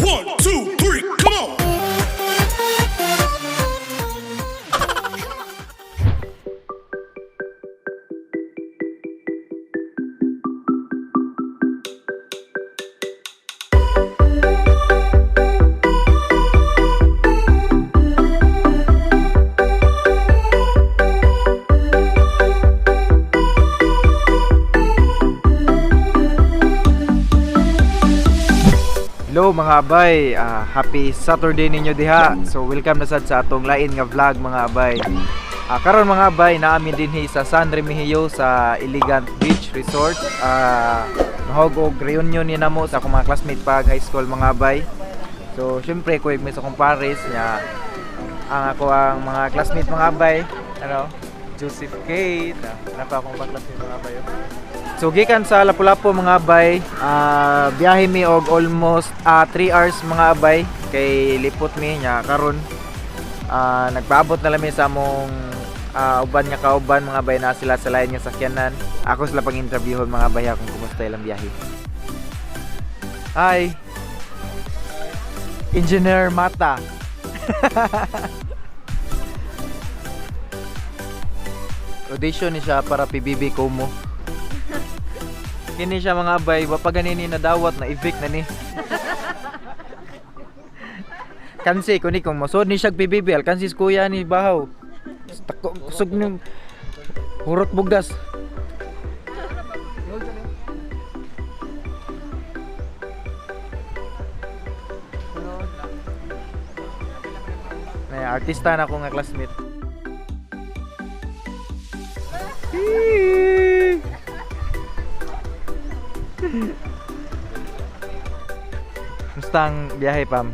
One, two, three, come on! Hello mga abay, happy Saturday ninyo diha. So welcome na sad sa atong lain nga vlog, mga abay. Karon mga abay, naa mi dinhi sa San Remigio sa Elegant Beach Resort. Mahog og reunion ni namo sa akong mga classmate pag high school, mga abay. So syempre ko mi sa akong pares nya ang ako ang mga classmate, mga abay, ano, Joseph Kate, pa akong mga classmate, mga abay, oh. So gikan sa Lapu-Lapu, mga abay, biyahe mi og almost 3 hours, mga abay, kay lipot mi nya karon. Nagpaabot na lang mi sa among uban nga kauban, mga abay, na sila sa lain nga sakyanan. Ako sila pang interviewon, mga abay, kung kumusta ilang biyahe. Hi. Engineer Mata. Audition ni siya para PBB Como. Kini siya, mga abay, wa pa ganini nadawat na evict na ni. Kansi ko ni kung mosod ni siya PBB, alkansi kuya ni bahaw. Tako kusog ning hurot bugas. Na artista na ako nga classmate. Kumusta ang biyahe, Pam?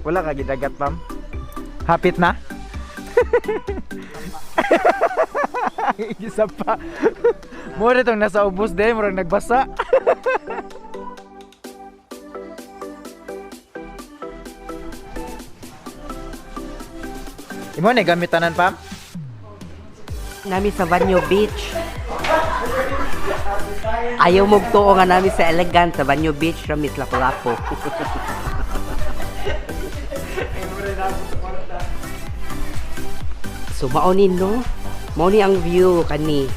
Wala ka gidagat, Pam? Hapit na? Isa pa. Mura itong nasa ubos din, murag nagbasa. Imo na gamit tanan, Pam? Nami sa Banyo Beach. Ayaw mo tuo nga nami sa Elegant sa Banyo Beach ra mis Lapu-Lapu. So mao ni, no? Mao ni ang view kani.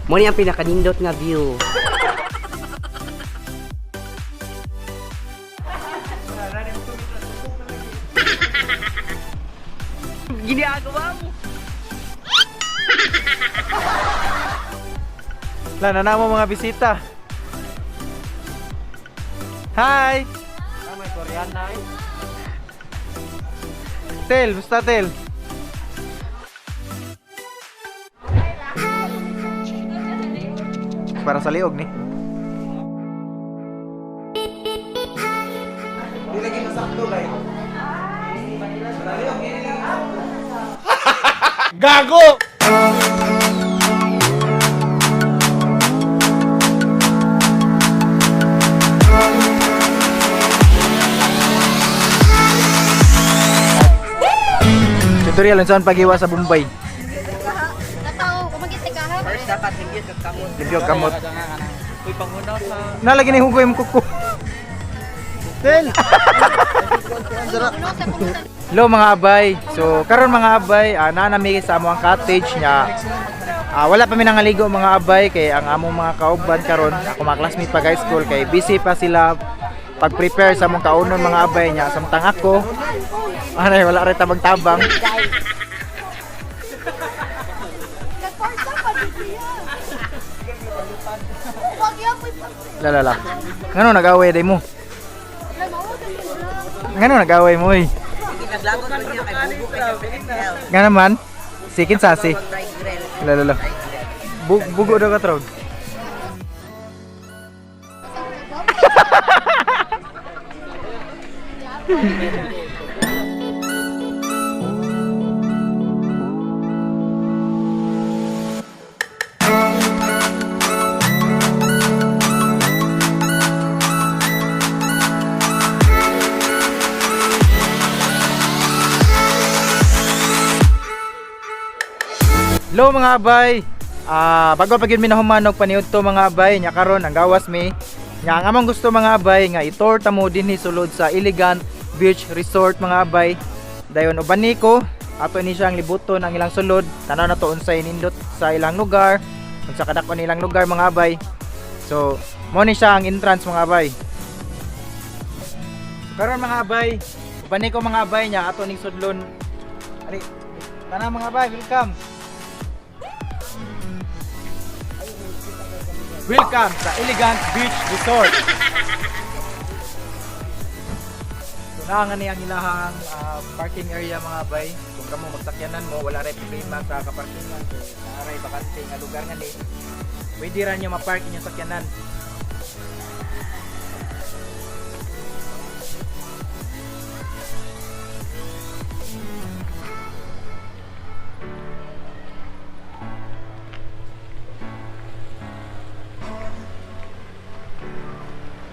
Mao ni ang pinakanindot nga view. Ginagawa mo. La, na mo mga bisita. Hi! May Korean na eh. Tel, basta Tel. Para sa liog ni. Di lagi masakto ba? Gago! Tutorial unsa ang paghiwa sa Bombay. Natao, kumagit ka ha? First dapat hindi ka kamot. Limpyo kamot. Nalagi ni hugoy mo kuko. Tel. Ulo sa kumutan. Hello mga abay. So karon mga abay, naa nami sa among cottage nya. Wala pa mi nangaligo, mga abay, kay ang among mga kauban karon, ako mga classmate pag high school kay busy pa sila pag-prepare sa among kaunon, mga abay, nya samtang ako anay wala rin tabang-tabang. Nagparsa pa di siya. Wag yan po. La la la. Ngano nag-away day mo? Ngano nag-away mo eh? Naglagot man niya kay bugo kay sa XL. Nga naman, sikin sasi. Dry grill. La la la. Bugo daw ka trog. Hello mga abay. Bago pa gyud mi nahuman og paniudto, mga abay, nya karon ang gawas mi. Nya ang among gusto, mga abay, nga i-tour ta mo dinhi sulod sa Elegant Beach Resort, mga abay. Dayon uban niko ato ni siyang libuton ang ilang sulod. Tanaw na to unsay nindot sa ilang lugar, unsa kadako nilang lugar, mga abay. So, mo ni siya ang entrance, mga abay. So, karon mga abay, uban niko, mga abay, nya ato ning sudlon. Ali, tana mga abay, welcome. Welcome sa Elegant Beach Resort. So naa nga ni ang ilahang parking area, mga bay. Kung kamo magsakyanan mo, wala ray problema sa kaparkingan kay naa ray bakante nga lugar nga ni. Pwede ra nyo ma-park inyong sakyanan.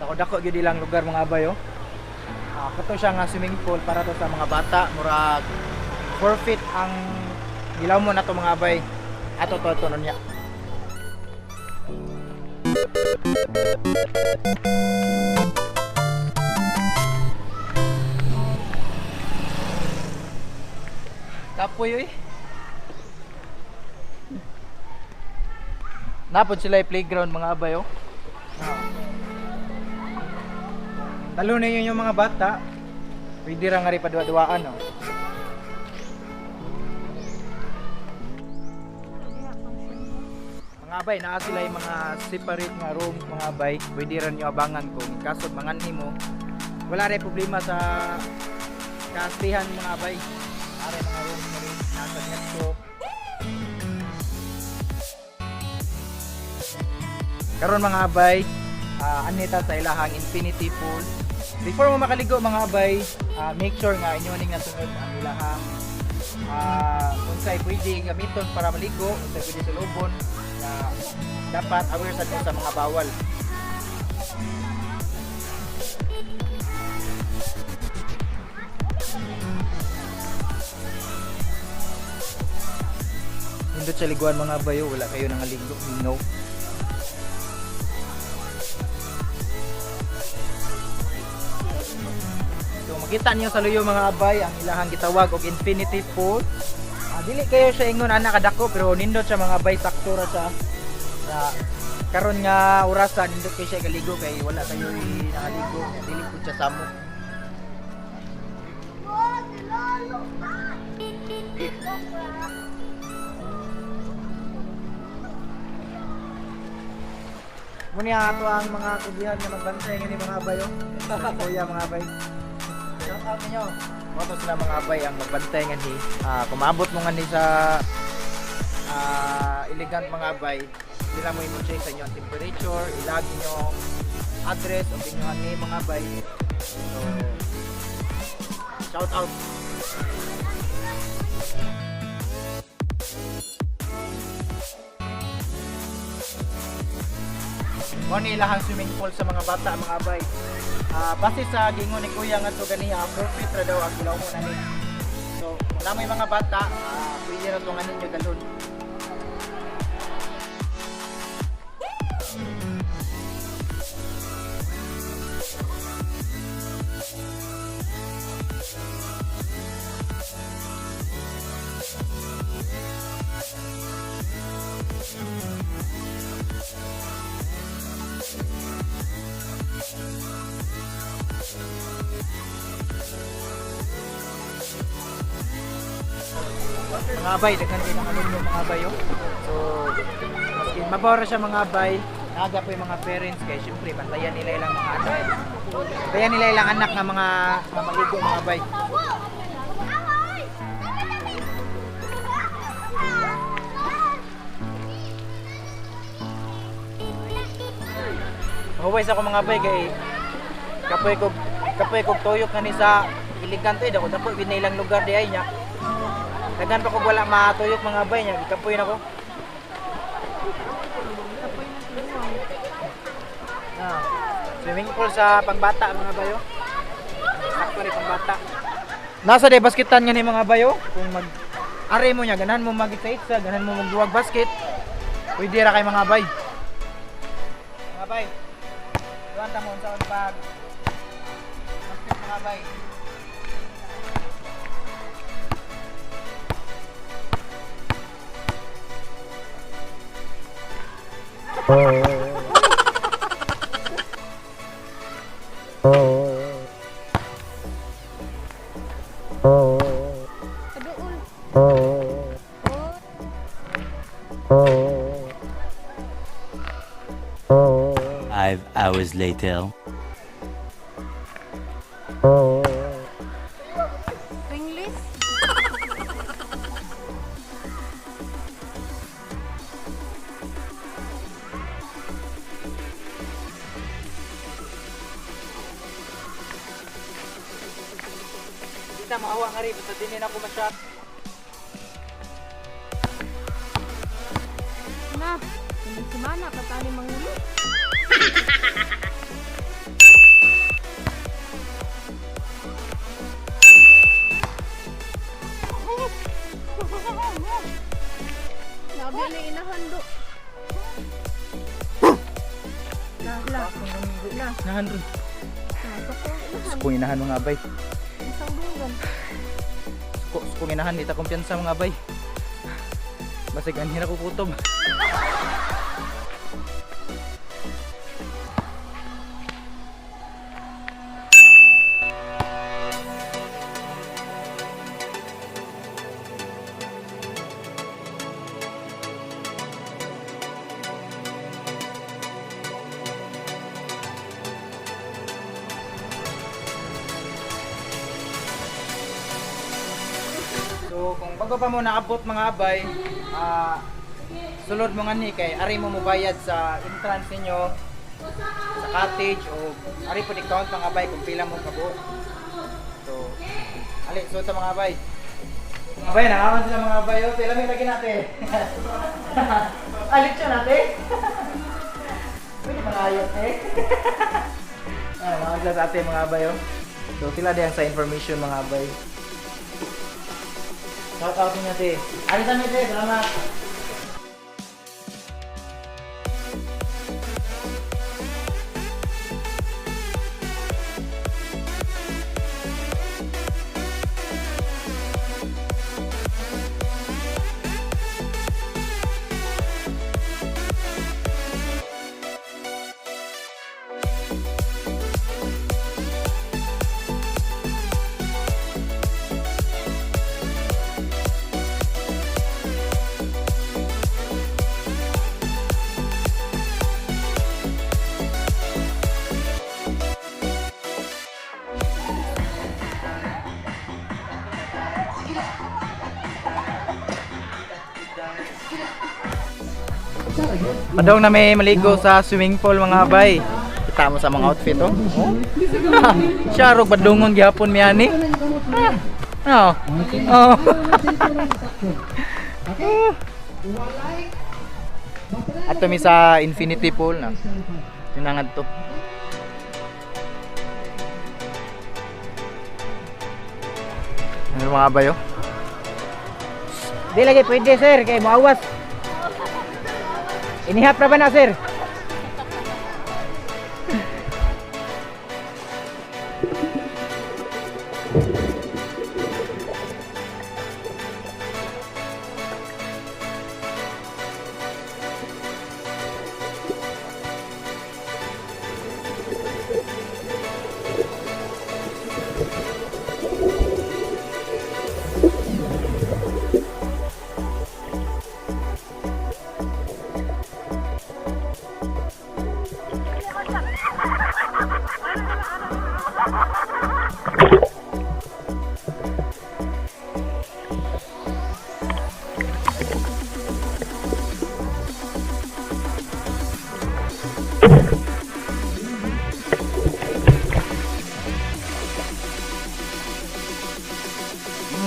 Dako-dako gyud ilang lugar, mga abay, oh. Kato siya nga swimming pool para to sa mga bata, murag 4 feet ang gilaw mo na to, mga abay. Ato to to niya. Kapoy oy. Napod sila yung playground, mga abay, oh. Talo na yun yung mga bata. Pwede ra nga rin padua-duaan, no? Mga abay, naa sila yung mga separate nga room, mga abay. Pwede ra nyo abangan kung kasod manganhi mo. Wala rin problema sa kastihan, mga abay. Are mga room na rin nasa netto. Karon mga abay, anita sa ilahang infinity pool. Before mo makaligo, mga abay, make sure nga inyo ning nasunod ang ilahang unsay pwede gamiton para maligo, unsay pwede sulubon, na dapat aware sa sa mga bawal. Nindot sa liguan, mga bayo, wala kayo nangaligo, mingaw. So makita niyo sa luyo, mga abay, ang ilahang gitawag og infinity pool. Dili kayo siya ingon ana kadako pero nindot siya, mga abay, sakto ra siya. Sa karon nga orasa nindot kay siya kaligo kay wala kayo nakaligo, dili pud siya samok. Muni ang ato ang mga kubihan nga magbantay ngani, mga abay, oh. Kuya, mga abay. Shout out ninyo. Mo to sila, mga abay, ang magbantay ngani. Kung maabot mo ngani sa Elegant, mga abay, sila mo i-check sa inyo ang temperature, ilag inyong address o inyong name, mga abay. So shout out. Mo ni ilahang swimming pool sa mga bata, mga abay. Base sa gingon ni Kuya nga to ganiha, 4 feet ra daw ang gilaw mo na ni. So, kung na may mga bata, pwede ra to nga ninyo dalhon. Mga abay, daghan din ang alumno, mga abay, oh. So, maski mabaw ra siya, mga abay, naga po yung mga parents kay syempre bantayan nila ilang mga anak. Bantayan nila ilang anak nga mga nga maligo, mga abay. Mahuway sa ako, mga abay, kay kapoy kog tuyok nga ni sa Iligan to eh. Dako dako gid na ilang lugar di ay nya. Daghan pa kog wala matuyok, mga abay, nya gikapoy na ko. Ah, swimming pool sa pangbata, mga bayo. Sakto rin pangbata. Nasa day basketan nga ni, mga bayo, kung mag Are mo niya, ganahan mo magitsa-itsa, ganahan mo magduwag basket. Pwede ra kay mga abay. Mga abay, duwan ta mo unsa pag basket, mga abay. Kaduol. 5 hours later. Ringless. Di ta maawa nga rin, basta dinin ako ma-shot. Na, semana pa tani mangulo. Labi na inahando. La, la, la. Nahan rin. Nasa ko inahan. Kung inahan, mga abay. Isang dunggan. Kung inahan, di ta kumpiyansa, mga abay. Basig anhin ako kutob. So kung bago pa mo naabot, mga abay, sulod mo nga ni kay ari mo mobayad sa entrance ninyo sa cottage o ari po di count, mga abay, kung pila mo kabuok. So ali sulod sa mga abay. Mga abay, nangawan sila, mga abay. Oh, pila may lagi natin. Alit siya natin. Pwede mga ayot eh. Mga sila sa ate, mga abay, oh. So sila din sa information, mga abay. Shout out niya, te. Ari sa te, salamat. Padong na may maligo sa swimming pool, mga abay. Kita mo sa mga outfit, oh. Oh. Siya rog padungon gihapon mi ani. Ah. Oh. Oh. Ato mi sa infinity pool na. Tinangad to. Ano, mga abay, oh? Di lagi pwede, sir, kay moawas. Inihap ra ba na, sir?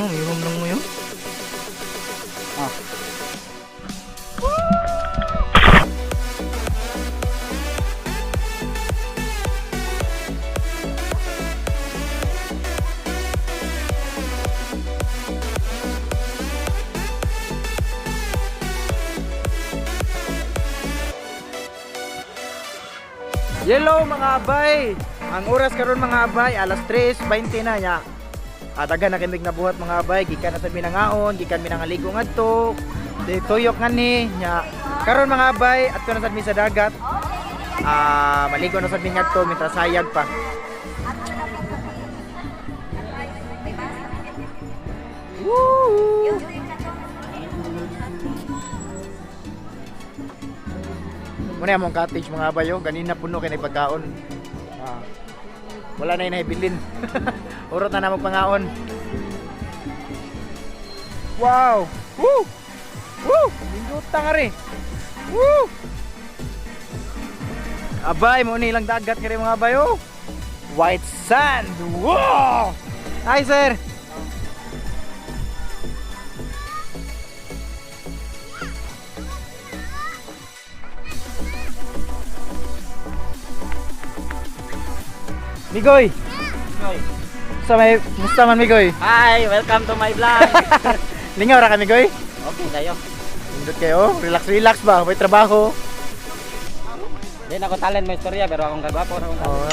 Ihom lang mo yun. Ah. Yellow mga abay. Ang oras karon mga abay, alas 3:20 na nya. At daghan na kimig nabuhat mga abay, gikan na sa minangaon, gikan minangaligo ngadto. Di tuyok ngani nya. Karon mga abay, adto na sad mi sa dagat. Ah, maligo na sad mi ngadto mientras sayag pa. Woo! Muna among cottage mga abayo, ganina puno kay pagkaon. Ah, wala na inahibilin. Urot na namong pangaon. Wow! Woo! Woo! Ninduta nga rin. Woo! Abay, mo ni ilang dagat kari mga abayo. White sand. Wow! Hi, sir. Migoy. Musta may musta man Migoy? Hi! Welcome to my vlog! Lingaw ra ka Migoy? Okay kayo. Nindot kayo. Relax relax ba? May trabaho. Di na ko talent may istorya pero akong kagwapo ra akong Oh,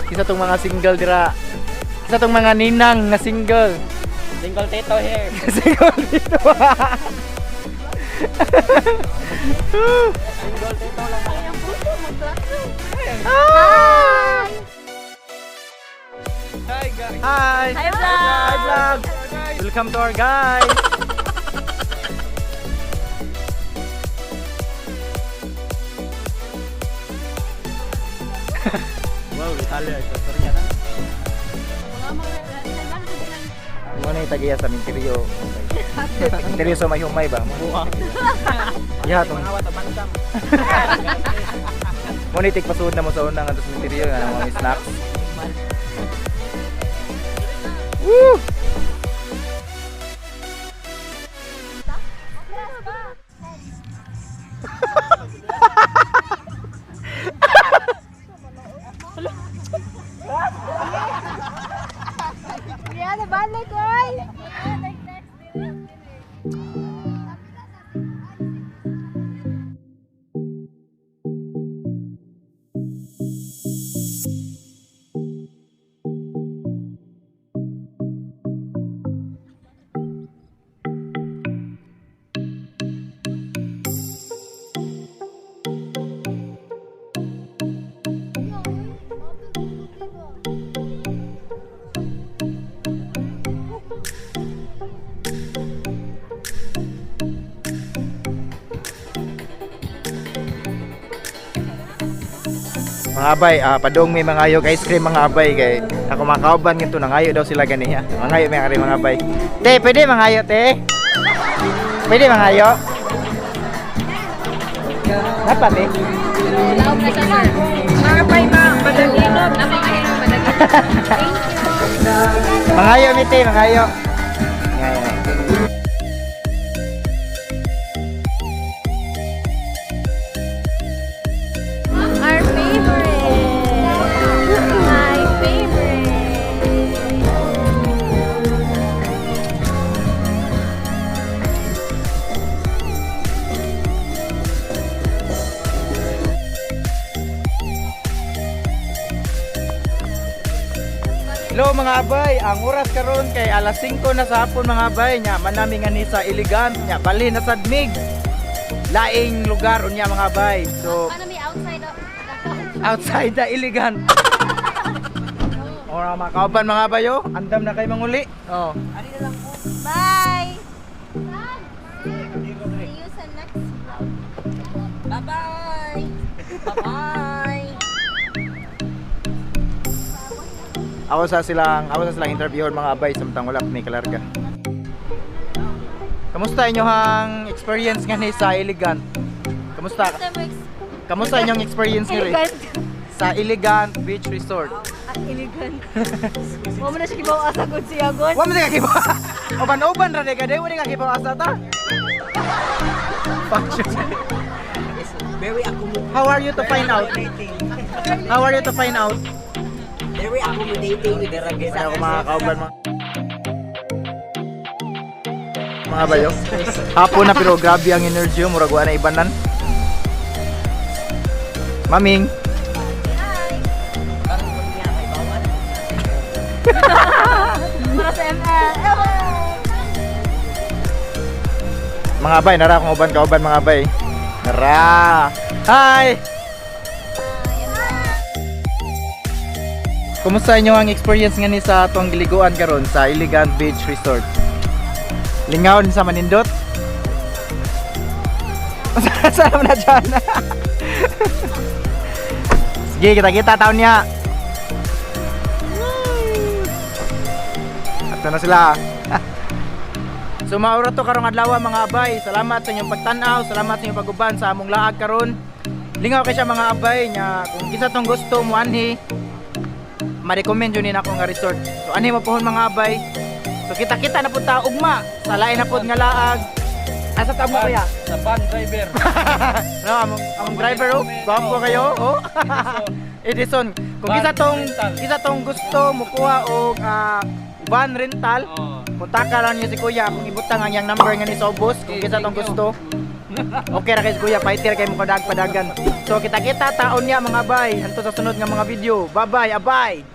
isa tong mga single dira. Isa tong mga ninang na single. Single tito here. Single dito. Single tito lang. Ay, ang puso magklaro. Hi! Hi guys. Hi. Hi, vlog. Hi vlog. Welcome to our guys. Wow, Italia istorya na. Muna yung tagiya sa Minteryo. Minteryo sa may humay ba? Ya, tong Mga bansam. Muna yung tigpasuod na mo sa unang ato sa Minteryo nga mga snacks. Woo! Rihanna, balik, oy! Mga abay, padong may mga ayog ice cream mga abay kay ako mga kauban ngadto nangayo daw sila ganiha. Mangayo may ari mga abay. Te, pwede mangayo te? Pwede mangayo? Dapat eh. Mangayo mi te, mangayo. Mangayo. Our favorite! My favorite! Hello mga abay, ang oras karon kay alas 5 na sa hapon mga abay nya manami nga ni sa Elegant nya bali na sad mig. Laing lugar unya mga abay. So Ano may outside of outside the Elegant. Ora mga kauban mga abayo, andam na kay manguli. Oh. Bye! See you sa next vlog. Bye-bye! Bye-bye! Ako sa silang interviewon mga abay samtang wala pa may kalarga. Kamusta inyong experience nga ni sa Elegant? Kamusta? Kamusta mo Kamusta inyong experience nga rin? Elegant. Sa Elegant Beach Resort. Ah, elegant. Wa mo na siya kibaw asa gud siya gon. Wa man ka kibaw. Oban-oban ra ka day, wa ka kibaw asa ta. Fuck you. Very accommodating. How are you to find out? How are you to find out? Very accommodating with the Ano ako mga kauban mga bayo. Hapon na pero grabe ang energy oh, murag wa na ibanan. Maming. Para sa ML. Mga abay, nara akong uban kauban, mga abay. Nara. Hi. Kumusta inyo ang experience nga ni sa atong giliguan karon sa Iligan Beach Resort? Lingaon sa manindot? Saan na dyan? Sige, kita-kita taon niya. Ato na sila. So maura to karong adlaw, mga abay. Salamat sa inyong pagtan-aw, salamat sa inyong pag-uban sa among laag karon. Lingaw kay siya, mga abay, nya kung kinsa tong gusto mo anhi, ma-recommend yun nako nga resort. So anhi mo pohon, mga abay. So kita-kita na pud ta ugma sa lain na pud nga laag. Asa ta mo, kuya? Sa van driver. No, among driver oh, gwapo kayo oh. Edison. Kung Van kinsa tong rental. Kinsa tong gusto mukuha og van rental, Oh. kontaka lang niyo si kuya kung ibutang ang iyang number nga ni sa ubos kung Okay, kinsa tong thank you. gusto. Okay ra kay si kuya, fighter kay mo kadag padagan. So kita-kita taon niya, mga bay. Hanto sa sunod nga mga video. Bye-bye, abay.